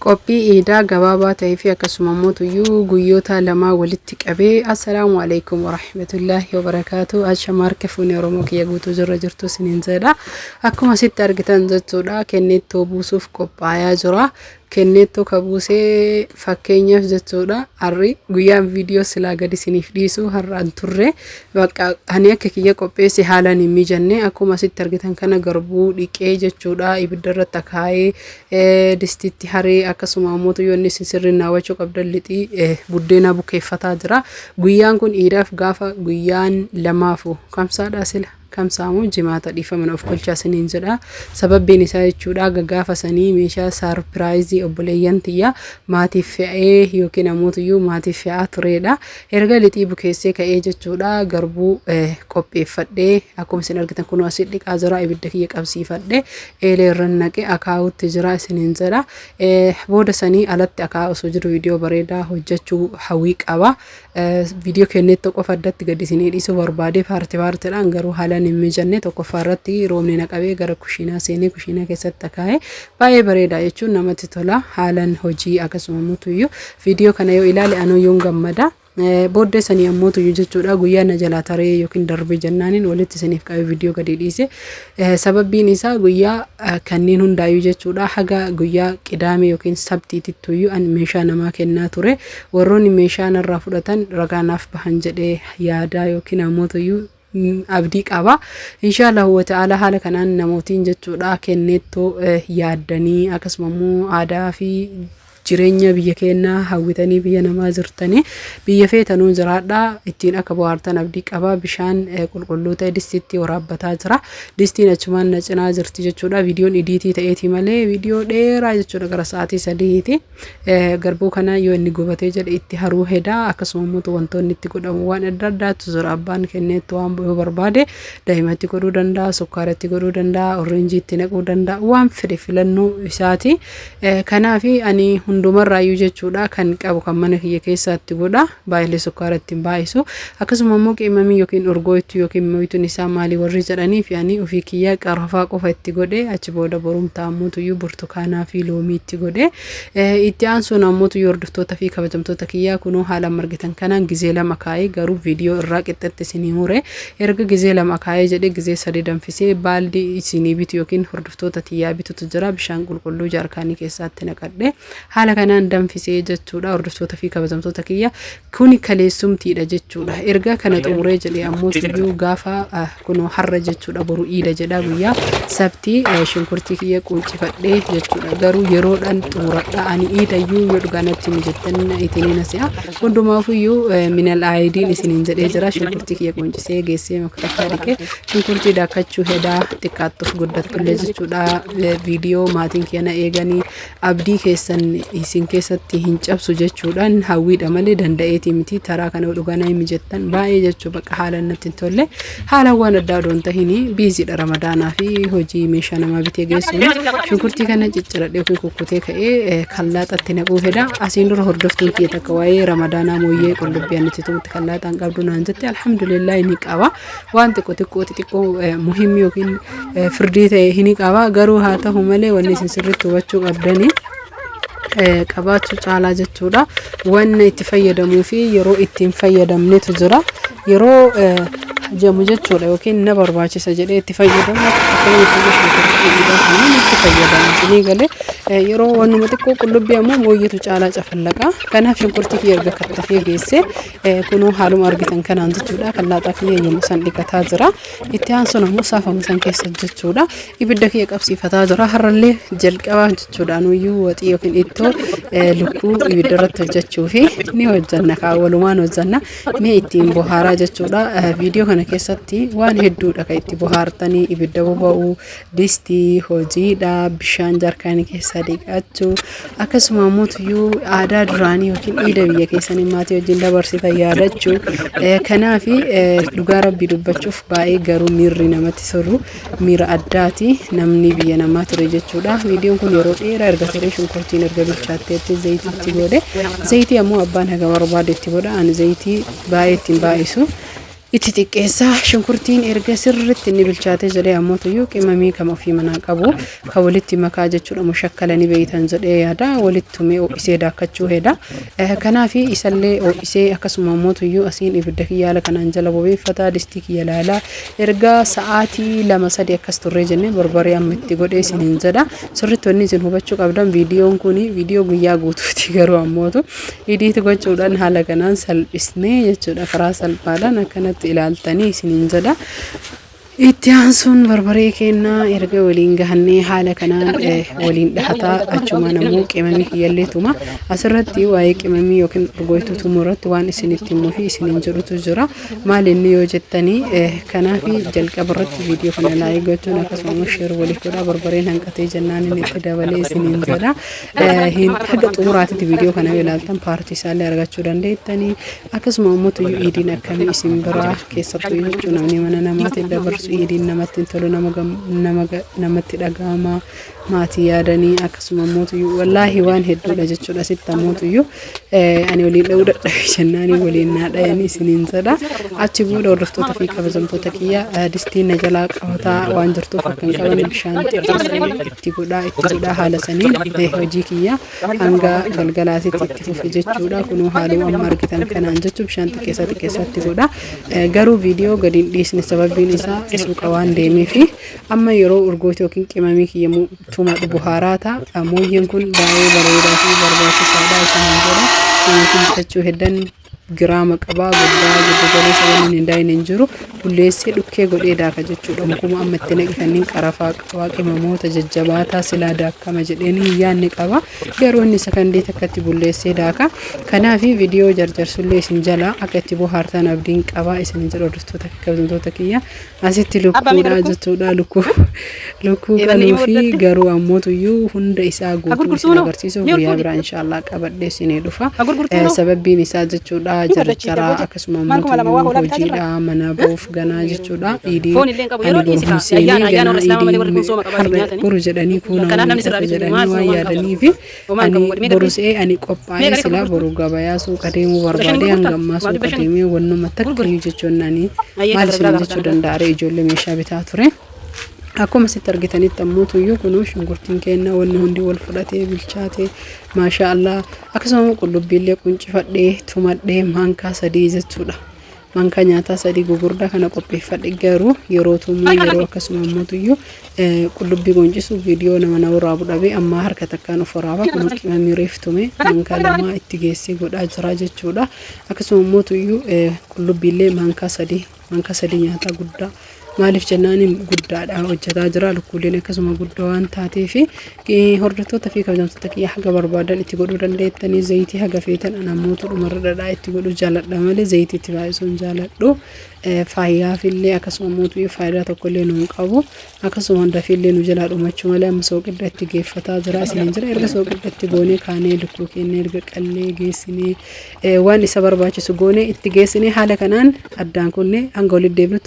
Qophii Iidaa gabaabaa ta'ee fi akkasuma immoo tuyyuu guyyoota lamaa walitti qabee. Assalaamu alaikum warahmatullaahi wabarakaatu. Ashama harka fuunee Oromoo kiyya guutuu jirra jirtu isiniin jedha. Akkuma asitti argitan jechuudha, kenneettoo buusuuf qophaayaa jira. Kenneettoo ka buusee fakkeenyaaf jechuudha, har'i guyyaan viidiyoo silaa gadi isiniif dhiisu har'aan turre. Bakka ani akka kiyya qopheesse haalaan hin mijanne. Akkuma asitti argitan kana garbuu dhiqee jechuudha, ibidda irratti akaayee, distiitti haree, akkasuma ammoo yoonni isin sirriin naawwachuu qabdan lixii buddeena bukeeffataa jira. Guyyaan kun iidaaf gaafa guyyaan lamaafu kamsaadhaa sila kamsaamu jimaata, dhiifama of kolchaa isiniin jedha. Sababbiin isaa jechuudha, gaafa sanii meeshaa surprise obboleeyyan tiyya maatiif fe'ee yookiin ammoo maatiif fe'aa turedha. Erga lixii bukeessee ka'ee jechuudha, garbuu qopheeffadhee, akkuma isin argitan kun asii dhiqaa jira, ibidda kiyya qabsiifadhe, eelee irra naqee akaawutti jira isiniin jedha. Booda sanii alatti akaa osoo jiru viidiyoo bareedaa hojjechuu hawwii qaba. Viidiyoo kenneettoo qofa addatti gadi isinii dhiisuu barbaade part partiidhaan, garuu haalaan hin mijanne. Tokkoffaa irratti roobni na qabee gara kushiinaa seenee kushiinaa keessatti akaa'e. Baay'ee bareeda jechuun namatti tola haalaan hojii, akkasuma mutuyyuu viidiyoo kana yoo ilaale anuyyuun gammada. Booddee sanii ammoo tuyyu jechuudha, guyyaa na jalaa taree yookiin darbee jennaaniin walitti isiniif qabee viidiyoo gadi dhiise. Sababbiin isaa guyyaa kanneen hundaayyuu jechuudha, haga guyyaa qidaamee yookiin sabtiitittuyyuu an meeshaa namaa kennaa ture. Warroonni meeshaa narraa fudhatan ragaa naaf bahan jedhee yaadaa yookiin ammoo tuyyuu abdii qaba. Inshaallahu wa ta'ala, haala kanaan namootiin jechuudha kenneettoo yaaddanii, akkasuma immoo aadaa fi jireenya biyya keenyaa hawwitanii biyya namaa jirtanii, biyya feetanuu jiraadhaa, ittiin akka bohaartan abdii qaba. Bishaan qulqulluu ta'e distiitti waraabbataa jira. Distiin achumaan na cinaa jirti jechuudha. Viidiyoon edit ta'eeti malee viidiyoo dheeraa jechuudha, gara sa'aatii 3ti. Garbuu kana yoo inni gubatee jedhe itti haruu hedaa. Akkasuma immoo wantoonni itti godhamu waan adda addaatu jira. Abbaan kenneetti waan yoo barbaade daa'imatti godhuu danda'a, sukkaaratti godhuu danda'a, orange itti naquu danda'a, waan fedhe filannoo isaati. Kanaaf ani hundumarraayyuu jechuudha kan qabu kan mana kiyya keessaatti godha. Baay'ee sukkaara ittiin baay'isu, akkasuma immoo qiimamii yookiin urgooytuu yookiin moyituun isaa maali warri jedhanii fi ani ofii kiyya qarafaa qofa itti godhe. Achi booda borumtaa ammoo tuyyuu burtukaanaa fi loomii itti godhe. Itti aansuun ammoo tuyyuu, hordoftoota fi kabajamtoota kiyyaa, kunoo haala margitan kanaan gizee lama kaa'ee, garuu viidiyoo irraa qixxetti isinii mure. Erga gizee lama kaa'ee jedhe gizee sadi danfisee baaldii isinii bitu yookiin hordoftoota tiyyaa bitutu jira. Bishaan qulqulluu jaarkaanii keessaatti naqadhe, haala kanaan danfisee jechuudha. Hordoftoota fi kabajamtoota kiyya, kuni kaleessumtiidha jechuudha. Erga kana xumuree jedhe ammoo tuyyuu gaafa kunoo har'a jechuudha, boru iida jedha, guyyaa sabtii shunkurtii kiyya quuncifadhee jechuudha. Garuu yeroodhaan xumuradha ani iidayyuu yoo dhugaanatti mijettan itiniin asi'a. Hundumaafuyyuu minal aayidiin isiniin jedhee jira. Shunkurtii kiyya quuncisee geessee maktaffaa dhiqee shunkurtii daakachuu hedaa, xiqqaattuuf guddattullee jechuudha. Viidiyoo maatiin kiyya na eeganii abdii keessan isin keessatti hin cabsu jechuudhaan hawwiidha malee danda'eetii miti. Taraa kana dhugaa himi jettan baay'ee jechuu bakka haala natti hin tolle, haala waan addaa odoon tahini busydha. Ramadaanaa fi hojii meeshaa namaa bitee geessuun shunkurtii kana cicciradhee yookiin kukkutee ka'ee kallaaxatti naquu fedha. Asiin dura hordoftuun kiyya takka waa'ee ramadaanaa mooyyee qullubbii ani itti tumutti kallaaxaan qabdu naan jette. Alhamdulillah, ni qaba. Waan xiqqoo xiqqoo xixiqqoo muhimmi yookiin firdii ta'e ni qaba. Garuu haa ta'u malee wanni isin sirriitti hubachuu qabdanii, qabaachuu caalaa jechuudha, wanna itti fayyadamuu fi yeroo ittiin fayyadamnetu jira. Yeroo jamu jechuudha yookiin na barbaachisa jedhee itti fayyadamu, fakkeenyaaf shunkurtii iidaa kanaan itti fayyadamu isinii galee, yeroo wannuma xiqqoo qullubbii ammoo mooyyetu caalaa cafallaqa. Kanaaf shunkurtii kiyya erga kattafee geesse, kunoo haaluma argitan kanaan jechuudha, kallaaxaa kiyya yommuu san dhiqataa jira. Itti aansuun ammoo saafama san keessa jechuudha ibidda kiyya qabsiifataa jira. Har'allee jalqabaa jechuudha nuyyuu waxii yookiin ittoo lukkuu ibidda irratti hojjechuu fi ni hojjanna kaa, walumaan hojjanna. Mee ittiin bohaaraa jechuudha. Viidiyoo kana keessatti waan hedduudha kan itti bohaartanii: ibidda boba'uu, distii, hojiidha, bishaan jaarkaanii keessaa dhiqachuu, akkasuma ammoo tuyyuu aadaa duraanii yookiin iida biyya keessanii maatii wajjin dabarsitan yaadachuu. Kanaaf dhugaa rabbii dubbachuuf baay'ee garuu miirri namatti tolu miira addaati namni biyya namaa ture jechuudha. Viidiyoon kun yeroo dheeraa erga ture, shunkurtiin erga bilchaatteetti zayitii itti godhe. Zayitii ammoo abbaan haga barbaade itti godha, ani zayitii baay'ee ittiin baay'isu. Itti xiqqeessaa shunkurtiin erga sirritti inni bilchaatee jedhee ammoo tuyyuu qimamii kama ofii manaa qabu ka walitti makaa jechuudha mushakkala ni beeytan jedhee yaada walitti tumee ho'isee daakkachuu heda. Kanaaf isallee ho'isee akkasuma ammoo tuyyuu asiin ibidda kiyya haala kanaan jala bobeeffataa distii kiyya laalaa erga sa'aatii 2 3 akkas turree jennee barbaree amma itti godhee isiniin jedha. Sirritti wanni isin hubachuu qabdan viidiyoon kun viidiyoo guyyaa guutuuti garuu ammootu Idiit gochuudhaan haala kanaan salphisnee jechuudha karaa salphaadhaan akkanatti ilaaltanii isiniin jedha. Itti aansuun barbaree kennaa erga waliin gahannee haala kanaan waliin dhahataa achumaan ammoo qimamii kiyyallee tuma. Asirratti waa'ee qimamii yookiin urgooytuu tumuu irratti waan isinitti himuu fi isiniin jedhutu jira. Maal inni yoo jettanii kanaaf jalqaba irratti viidiyoo kana laayik gochuun akkasuma immoo sheer waliif godhaa barbareen hanqatee jennaan inni itti dabalee isiniin jedha. Hin haga xumuraatitti viidiyoo kana yoo ilaaltan paartii isaallee argachuu dandeettanii akkasuma immoo tuyyuu iidiin akkamii isin biraa keessattuu jechuun namni mana namaatiin dabarsu iidiin namatti hin tolu nama nama namatti dhaga'ama maatii yaadanii akkasuma immoo tuyyuu wallaahi waan hedduudha jechuudha sitti ammoo tuyyuu ani waliin dha'uu dadhabe jennaanii waliin naa dhayanii isiniin jedha achi booda hordoftoota fi kabajamtoota kiyya distiin na jalaa qabataa waan jirtuuf akka hin qabanne bishaan xiqqeessee itti godhaa itti godhaa haala saniin hojii kiyya hanga galgalaatitti itti fufe jechuudha kunoo haaluma amma argitan kanaan jechuun bishaan xiqqeessaa xiqqeessaa itti godha garuu viidiyoo gadi hin dhiisne sababiin isaa suuqa waan deemeefi Amma yeroo urgooti yookiin qimamii kiyya tumadhu buhaaraa ta'a. Mooyyeen kun baay'ee bareedaa fi barbaachisaadha isiniin jedha. Timaatiin bitachuu heddan giraama qabaa guddaa giddu galeessa wanni hin daayine hin jiru. Bulleessee dhukkee godhee daaka jechuudha. Mukuma amma itti naqe kanneen qarafaa qabaa qimamoota jajjabaataa silaa daakama jedheen hin yaadne qaba. Garuu inni sakandii takkatti bulleessee daaka. Kanaaf viidiyoo jarjarsullee isin jalaa akka itti bohaartan abdiin qabaa isinin jedha hordoftoota fi kabajamtoota kiyya. Asitti Abbaa meeqa lukkuudha lukkuu? jechuudha. Lukkuu lukkuu Eebanni qaluu ni fi hodhatte. garuu ammoo tuyyuu hunda isaa Ha guutuu isin gurgurtuu noo? agarsiisuuf Ni ol guyyaa fuudhi. biraa inshaallah qabadhee isinii dhufa. Ha gurgurtuu noo? Sababbiin isaa jechuudha Ni fudhachiifte jarjaraa booda. akkasuma Maal ammoo 2000 waa tuyyuu hoolaa bitaa jirra? hojiidha mana ba'uuf ganaa jechuudha. Iidii Foon illee hin qabu. ani Yeroo boru dhiisi hin kaa. seenee Ayyaana ayyaana ganaa warra Islaamaa malee warri iidii kun sooma qabaa hin har'a nyaatani. boru jedhanii kuuna Kanaaf namni sirraa wiixata bitu jedhanii maal waan homaan qabu. yaadanii fi Homaan qabu ani godhi. Meeqa boru dhiisi? se'ee ani qophaa'ee Meeqa dhiisi silaa gurgurtuu? boru gabayaa suuqa deemuu 15 barbaadee hanga gurgurtaa? ammaa Waa suuqa 500. deemee wannuma takka Gurguri. iyyuu jechuun ani Ayyee maal kan biraa isiniin gaafadha jechuu nagaa. danda'a ree ijoollee meeshaa bitaa ture. Akkuma asitti argitanitti ammoo tuyyuu kunoo shunkurtiin keenna wanni hundi wal fudhatee bilchaatee maashaa Allah akkasuma qullubbiillee quncifadhee tumadhee maankaa sadii jechuudha. Maankaa nyaataa sadii gugurdaa kana qopheeffadhe garuu yeroo tumuu yeroo akkasuma ammoo tuyyuu qullubbii qoncisu viidiyoo nama na waraabu dhabee ammaa harka takkaan of waraaba kunoo qimamii reef tume maankaa lamaa itti geessee godhaa jira jechuudha. Akkasuma ammoo tuyyuu qullubbiillee maankaa sadii nyaataa guddaa maaliif jennaaniin guddaadha hojjetaa jira lukkuuleen akkasuma guddaa waan taateef hordoftoota fi kabajamtoota kiyya haga barbaadan itti godhuu dandeettanii zayitii haga feetan an ammoo dhumarra dhadhaa itti godhuu jaaladha malee zayitii itti baay'isuu hin jaaladhu faayyaafillee akkasuma ammoo faayidaa tokkollee nu hin qabu akkasuma hundafiillee nu jalaa dhumachuu malee amma sooqidda itti geeffataa jira isiniin jira erga sooqidda itti goonee kaanee lukkuu keenya erga qallee geessinee waan isa barbaachisu goonee itti geessinee haala kanaan addaan kunne hanga walitti deebinu.